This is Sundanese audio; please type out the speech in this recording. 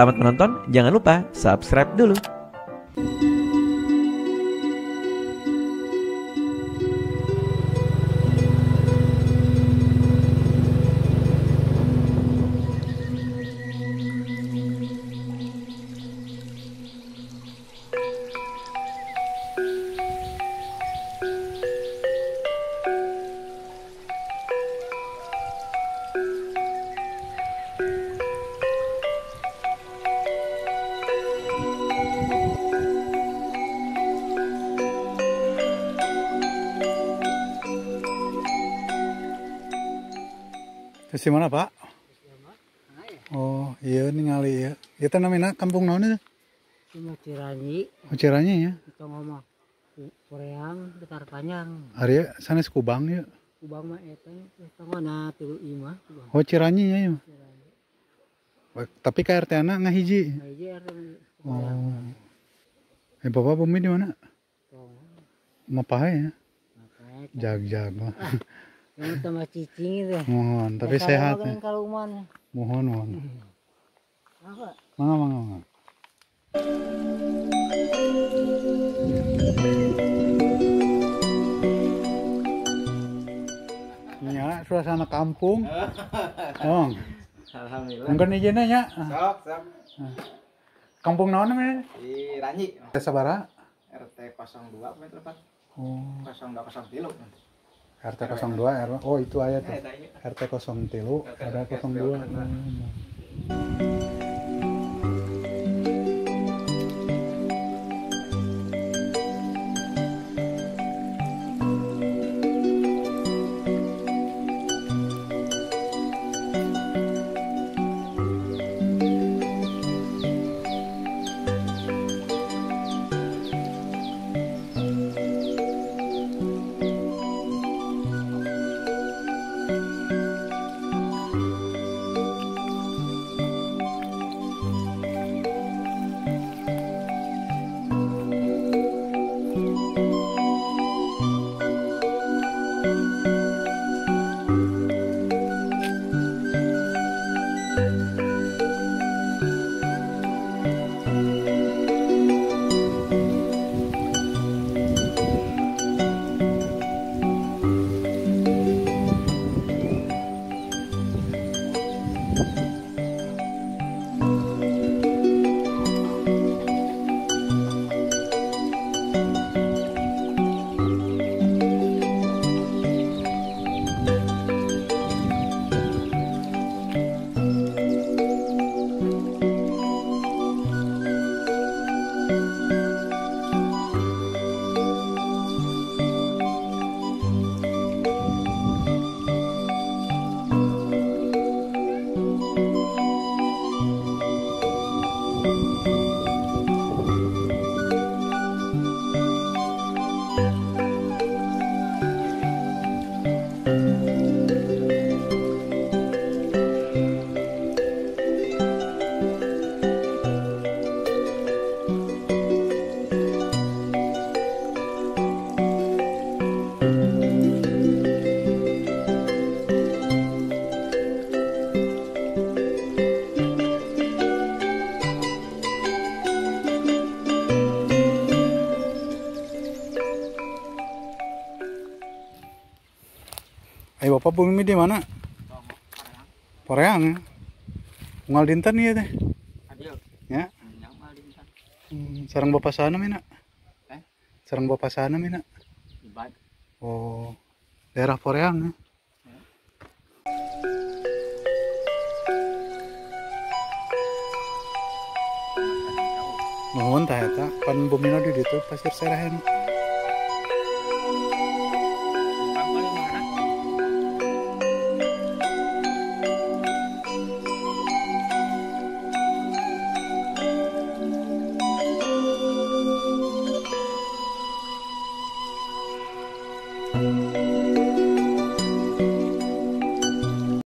Selamat menonton, jangan lupa subscribe dulu. Di mana Pak? Oh iya ningali ya. Itu namanya kampung naon itu? Cuma Ciranyi. Oh Ciranyi ya. Itu ngomong Koreang Getar Panjang. Ari sanes Kubang ya. Kubang mah eta tongona tilu imah. Oh Ciranyi ya. Ciranyi. Tapi ka RT na ngahiji. Ngahiji RT. Oh. Eh Bapak bumi di mana? Mapahe ya. Jag-jag mah. Yang tambah cicing itu. Mohon, tapi ya, sehat ya. Mohon, mohon. Mangga, mangga, mangga. Nyala suasana kampung. Oh. Alhamdulillah. Mungkin izinnya ya. Sok, sok. Kampung naon namanya? Di Ranyi. Desa Bara? RT 02 apa itu Pak? Oh. 0203 nanti. RT 02 RW, oh itu ayat tuh. RT 03 ada 02. Ayo Bapak bumi di mana? Poreang. Unggal dinten ieu teh. Ya. Sareng Bapak sana mina? Eh? Sareng Bapak sana mina? Oh, daerah Poreang ya. Nuhun tah eta, pan bumina di ditu Pasir Serahen.